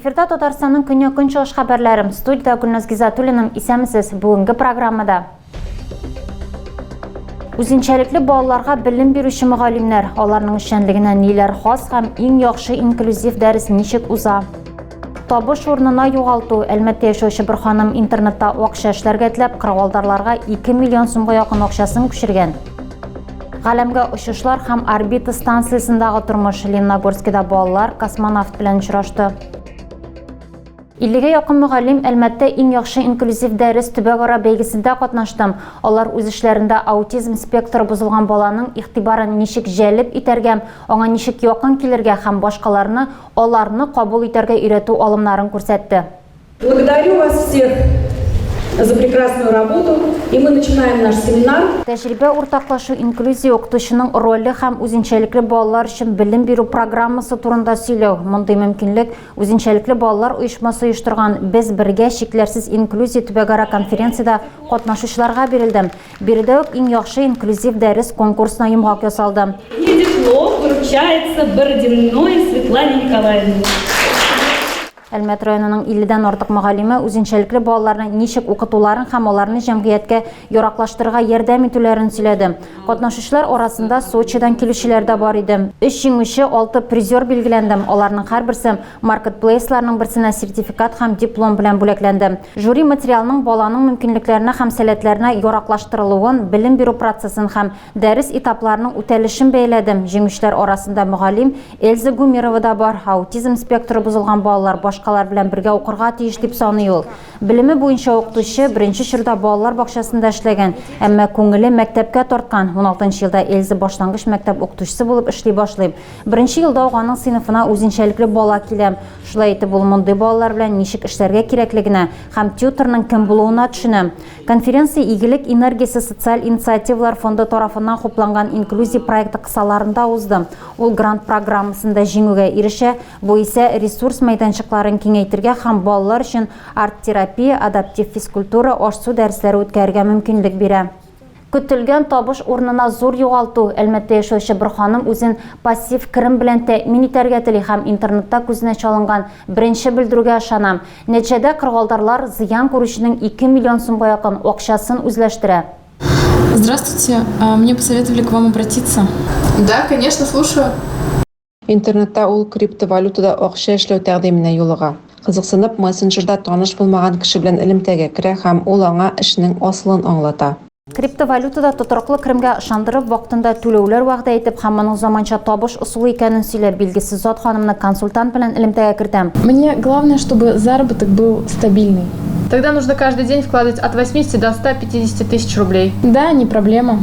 Эфирда Татарстанның көньяк-көнчыгыш хәбәрләре. Студиядә Гөлназ Гизатуллина. Исәнмесез. Бүгенге программада Үзенчәлекле балаларга белем бирүче мөгаллимнәр, аларның эшчәнлегенә ниләр хас һәм иң яхшы инклюзив дәрес ничек уза? Табыш урынына югалту. Әлмәттә яшәүче бер ханым интернетта акча эшләргә теләп, кырыгалдарларга 2 миллион сумга якын акчасын күчергән. Галәмгә очышлар һәм орбита станциясендагы тормыш. Лениногорскида балалар космонавт белән очрашты. 50-гә якын мөгаллим Әлмәттә иң яхшы инклюзив дәрес төбәкара бәйгесендә катнашты. Алар үз эшләрендә аутизм спектры бозылган баланың игътибарын ничек җәлеп итәргә, аңа ничек якын килергә һәм башкаларны аларны кабул итәргә өйрәтү алымнарын күрсәтте. Благодарю вас всех за прекрасную работу, и мы начинаем наш семинар. Тәҗрибә уртаклашу инклюзия укытучының роле һәм үзенчәлекле балалар өчен белем бирү программасы турында сөйләү. Мондый мөмкинлек Үзенчәлекле балалар оешмасы оештырган Без бергә, чикләрсез инклюзия төбәкара конференциядә катнашучыларга бирелде. Биредә үк Иң яхшы инклюзив дәрес конкурсына йомгак ясалды. И диплом вручается Бородиной Светлане Николаевне. Әлмәт районының 50 дән артык мөгаллиме үзенчәлекле балаларны ничек укытуларын һәм аларны җәмгыятькә яраклаштырырга ярдәм итүләрен сөйләде. Катнашучылар арасында Сочидан килүчеләр дә бар иде. Өч җиңүче, алты призер билгеләнде. Аларның һәрберсе маркетплейсларның берсенә сертификат һәм диплом белән бүләкләнде. Жюри материалның баланың мөмкинлекләренә һәм сәләтләренә яраклаштырылуын, белем бирү процессын һәм Дәрес этапларының үтәлешен бәяләдем. Җиңүчеләр арасында мөгаллим Эльза Гумерова да бар. Аутизм спектры бозылган балалар башкалар белән бергә укырга тиеш, дип саный ул. Белеме буенча укытучы, беренче чорда балалар бакчасында эшләгән, әмма күңеле мәктәпкә тарткан. Уналтынчы елда Эльза башлангыч мәктәп укытучысы булып эшли башлый. Беренче елда ук аның сыйныфына үзенчәлекле бала килә. Шулай итеп, ул мондый балалар белән ничек эшләргә кирәклегенә һәм тьюторның кем булуына төшенә. Конференция Игелек энергиясе социаль инициативалар фонды тарафыннан хупланган инклюзия проекты кысаларында узды. Ул грант программасында җиңүгә ирешә, бу исә ресурс мәйданчыкларын киңәйтергә һәм балалар өчен арт-терапия, адаптив физкультура, аш-су дәресләре үткәрергә мөмкинлек бирә. Көтелгән табыш урынына зур югалту. Әлмәттә яшәүче бер ханым үзен пассив керем белән тәэмин итәргә тели һәм интернетта күзенә чалынган беренче белдерүгә ышана. Нәтиҗәдә, кырыгалдарлар зыян күрүченең 2 миллион сумга якын акчасын үзләштерә. Здравствуйте, мне посоветовали к вам обратиться. Да, конечно, слушаю. Интернетта ул криптовалютада акча эшләү тәкъдименә юлыга. Кызыксынып, мессенджерда таныш булмаган кеше белән элемтәгә керә һәм ул аңа эшнең асылын аңлата. Криптовалютада тотрыклы керемгә ышандырып, вакытында түләүләр вәгъдә итеп һәм моның заманча табыш ысулы икәнен сөйләп, билгесез зат ханымны консультант белән элемтәгә кертә. Мне главное, чтобы заработок был стабильный. Тогда нужно каждый день вкладывать от 80 до 150 тысяч рублей. Да, не проблема.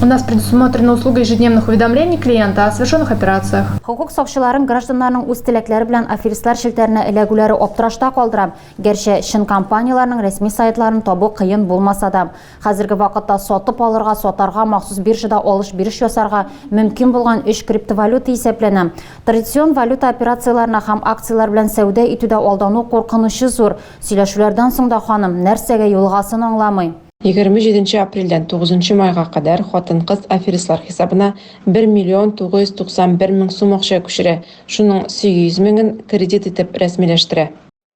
У нас предусмотрена услуга ежедневных уведомлений клиента о совершенных операциях. Хокук сакчыларын гражданнарның үз теләкләре белән аферистлар челтәренә эләгүләре аптырашта калдыра. Гәрчә чын компанияләрнең рәсми сайтларын табу кыен булмаса да. Хәзерге вакытта сатып алырга, сатарга, махсус биржада алыш-биреш ясарга мөмкин булган өч криптовалюта исәпләнә. Традицион валюта операцияләренә һәм акцияләр белән сәүдә итүдә алдану куркынычы зур. Сөйләшүләрдән соң да ханым нәрсәгә юлыгасын аңламый. 27 нче апрельдән 9 нчы майга кадәр хатын-кыз аферистлар хисабына 1 миллион 991 мең сум акча күчерә, шуның 800 меңен кредит итеп рәсмиләштерә.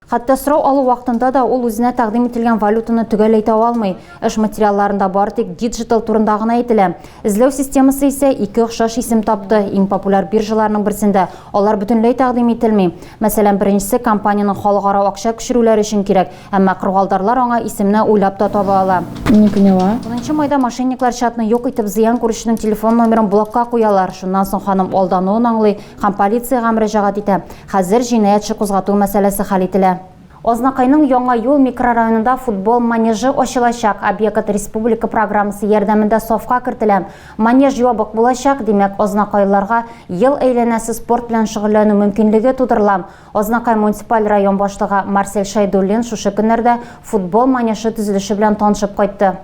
Хәтта сорау алу вакытында да ул үзенә тәкъдим ителгән валютаны төгәл әйтә алмый. Эш материалларында бары тик диджитал турында гына әйтелә. Эзләү системасы исә ике охшаш исем тапты. Иң популяр биржаларның берсендә алар бөтенләй тәкъдим ителми. Мәсәлән, беренчесе компаниянең халыкара акча күчерүләре өчен кирәк, әмма кыргалдарлар аңа исемне уйлап та таба ала. Не поняла. Унынчы майда мошенниклар чатны юк итеп зыян күрүченең телефон номерын блокка куялар. Шуннан соң ханым алдануын аңлый һәм полициягә мөрәҗәгать итә. Хәзер җинаять эше кузгату мәсьәләсе хәл ителә. Азнакайның Яңа юл микрорайонында футбол манежы ачылачак. Объект республика программасы ярдәмендә сафка кертелә. Манеж ябык булачак, димәк, азнакайлыларга ел әйләнәсе спорт белән шөгыльләнү мөмкинлеге тудырыла. Азнакай муниципаль район башлыгы Марсель Шәйдуллин шушы көннәрдә футбол манежы төзелеше белән танышып кайтты.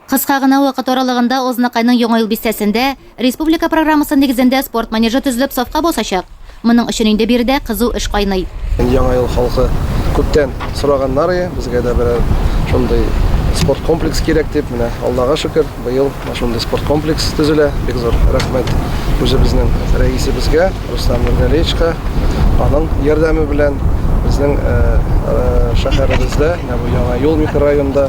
Кыска гына вакыт аралыгында Азнакайның Яңа юл бистәсендә республика программасы нигезендә спорт манежы төзелеп сафка басачак. Моның өчен инде биредә кызу эш кайный. Яңа юл халкы күптән сораганнар ие, безгә дә берәр шундый спорт комплекс кирәк дип, менә Аллага шөкер, быел менә шундый спорт комплекс төзелә. Бик зур рәхмәт үзебезнең рәисебезгә, Рөстәм Нургалиевичка, аның ярдәме белән Безнең шәһәребездә, менә бу Яңа юл микрорайонында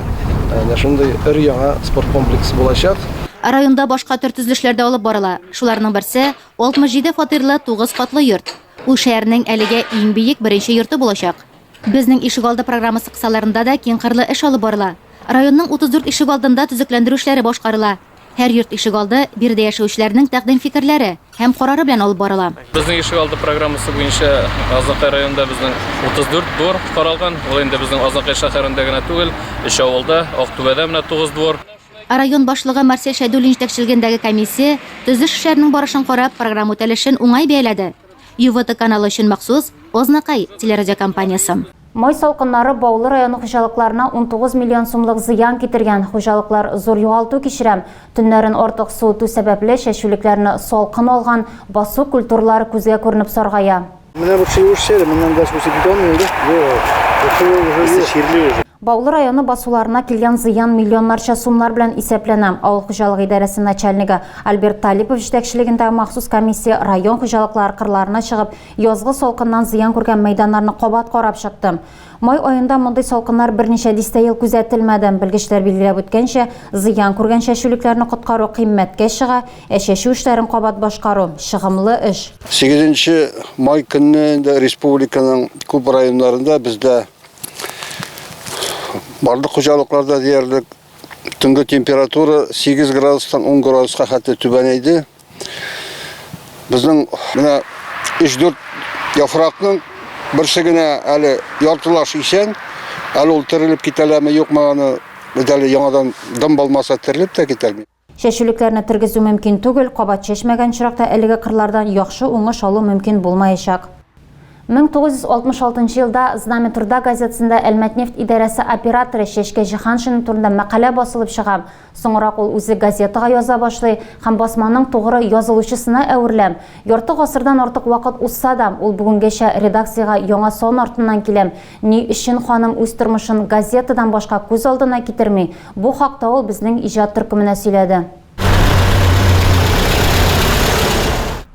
менә шундый өр-яңа спорт комплексы булачак. Районда башка төр төзелешләр дә алып барыла. Шуларның берсе, 67 фатирлы 9 катлы йорт. Ул шәһәрнең әлегә иң биек беренче йорты булачак. Безнең ишегалды программасы кысаларында да киңкырлы эш алып барыла. Районның 34 ишегалдында төзекләндерү эшләре башкарыла. Һәр йорт ишегалды биредә яшәүчеләрнең тәкъдим-фикерләре һәм карары белән алып барыла. Безнең ишегалды программасы буенча Азнакай районында безнең 34 двор каралган. Ул инде безнең Азнакай шәһәрендә генә түгел, өч авылда, Актүбәдә менә 9 двор. Район башлыгы Марсель Шәйдуллин җитәкчелегендәге комиссия төзелеш эшләренең барышын карап, программа үтәлешен уңай бәяләде. ЮВТ каналы өчен махсус Азнакай телерадиокомпаниясе. Май салкыннары Баулы районы хуҗалыкларына 19 миллион сумлык зыян китергән. Хуҗалыклар зур югалту кичерә. Төннәрен артык суыту сәбәпле, чәчүлекләрне салкын алган, басу культуралары күзгә күренеп саргая. Менә бу чыгыш шәре, моннан дальше үсеп китә алмый инде. Юк, чирли уже. Баулы районы басуларына килгән зыян миллионнарча сумнар белән исәпләнә. Авыл хуҗалыгы идарәсе начальнигы Альберт Талипов җитәкчелегендәге махсус комиссия район хуҗалыклары кырларына чыгып, Язгы салкыннан зыян күргән мәйданнарны кабат карап чыкты. Май аенда мондый салкыннар берничә дистә ел күзәтелмәде. Белгечләр билгеләп үткәнчә, зыян күргән чәчүлекләрне коткару кыйммәткә чыга, ә чәчү эшләрен кабат башкару, чыгымлы эш. Сигезенче май көнне инде республиканың күп районнарында бездә барлык хуҗалыкларда диярлек төнге температура 8 градустан 10 градуска хәтле түбәнәйде. Безнең менә 3-4 яфракның берсе генә әле яртылаш исән. Әле ул терелеп китәләме, юкмы, аны без әле яңадан дым булмаса терелеп тә китәлми. Чәчүлекләрне тергезү мөмкин түгел, кабат чәчмәгән очракта әлеге кырлардан яхшы уңыш алу мөмкин булмаячак. 1966 елда Знамя труда газетасында Әлмәтнефть идарәсе операторы Чәчкә Җиһаншина турында мәкалә басылып чыга. Соңрак ул үзе газетага яза башлый һәм басманың тугры язылучысына әверелә. Ярты гасырдан артык вакыт узса да, ул бүгенгәчә редакциягә яңа сан артыннан килә. Ни өчен ханым үз тормышын газетадан башка күз алдына китерми? Бу хакта ул безнең иҗат төркеменә сөйләде.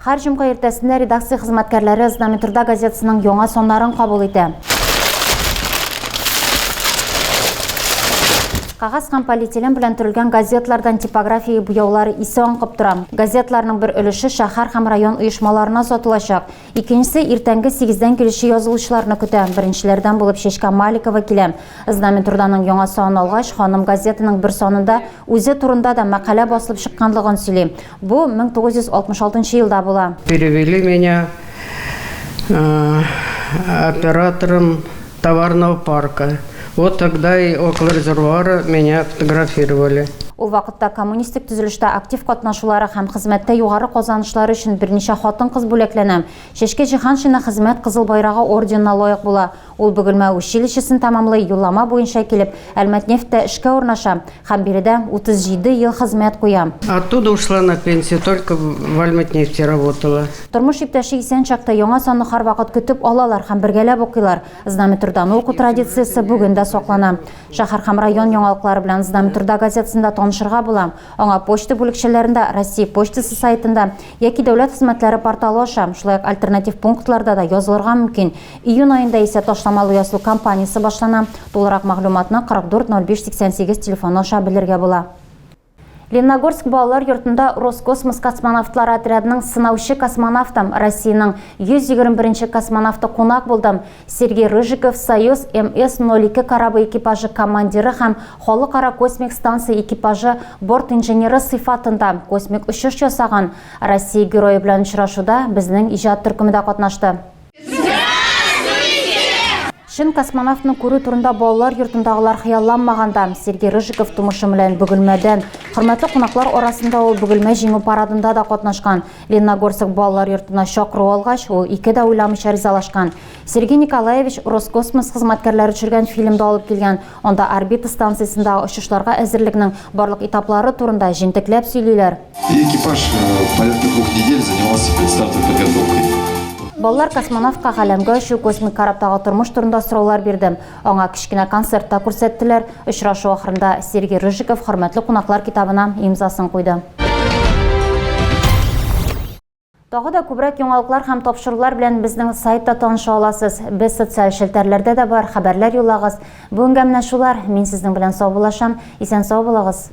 Һәр җомга иртәсендә редакция хезмәткәрләре Знамя труда газетасының яңа саннарын кабул итә. Кагаз һәм полиэтилен белән төрелгән газетлардан типография буяулары исе аңкып тора. Газетларның бер өлеше шәһәр һәм район оешмаларына сатылачак. Икенчесе иртәнге сигездән килүче язылучыларны көтә. Беренчеләрдән булып Чәчкә Маликова килә. Знамя труда-ның яңа санын алгач, ханым газетаның бер санында үзе турында да мәкалә басылып чыкканлыгын сөйли. Бу 1966 елда була. Перевели меня оператором товарного парка. Вот тогда и около резервуара меня фотографировали. Ул вакытта коммунистик төзелештә актив катнашулары һәм хезмәттә югары казанышлары өчен берничә хатын-кыз бүләкләнә. Чәчкә Җиһаншина Хезмәт Кызыл Байрагы орденына лаек була. Ул Бөгелмә училищесын тәмамлый, юллама буенча килеп, Әлмәтнефть тә эшкә урнаша һәм биредә 37 ел хезмәт куя. Оттуда ушла на пенсию, только в Альметнефти работала. Тормыш иптәше исән чакта яңа санны һәрвакыт көтеп алалар һәм бергәләп укыйлар. Знамя труда-ны уку традициясе бүген дә саклана. Шәһәр һәм район яңалыклары белән Знамя труда газетасында танышырга була. Аңа почта бүлекчәләрендә, Россия почтасы сайтында яки дәүләт хезмәтләре порталы аша, шулай ук альтернатив пунктларда да язылырга мөмкин. Июнь аенда исә ташламалы язылу кампаниясе башлана. Тулырак мәгълүматны 44 05 88 телефоны аша белергә була. Лениногорск балалар йортында Роскосмос космонавтлары отрядының сынаучы космонавты, Россиянең 121 нче космонавты кунак булды. Сергей Рыжиков Союз МС-02 корабы экипажы командиры һәм Халыкара космик станция экипажы борт инженеры сыйфатында космик очыш ясаган Россия Герое белән очрашуда безнең иҗат төркеме дә катнашты. Чын космонавтны күрү турында балалар йортындагылар хыялланмаган да. Сергей Рыжиков тумышы белән Бөгелмәдән. Хөрмәтле кунаклар арасында ул Бөгелмә җиңү парадында да катнашкан. Лениногорск балалар йортына чакыру алгач, ул ике дә уйламыйча ризалашкан. Сергей Николаевич Роскосмос хезмәткәрләре төшергән фильмда алып килгән. Анда орбита станциясендәге очышларга әзерлекнең барлык этаплары турында җентекләп сөйлиләр. И экипаж э, порядка двух недель занимался предстартовой подготовкой. Балалар космонавтка галәмгә очу, космик корабтагы тормыш турында сораулар бирде. Аңа кечкенә концерт та күрсәттеләр. Очрашу ахырында Сергей Рыжиков хөрмәтле кунаклар китабына имзасын куйды. Тагы да күбрәк яңалыклар һәм тапшырулар белән безнең сайтта таныша аласыз. Без социаль челтәрләрдә дә бар, хәбәрләр юллагыз. Бүгенгә менә шулар. Мин сезнең белән саубуллашам. Исән-сау булыгыз.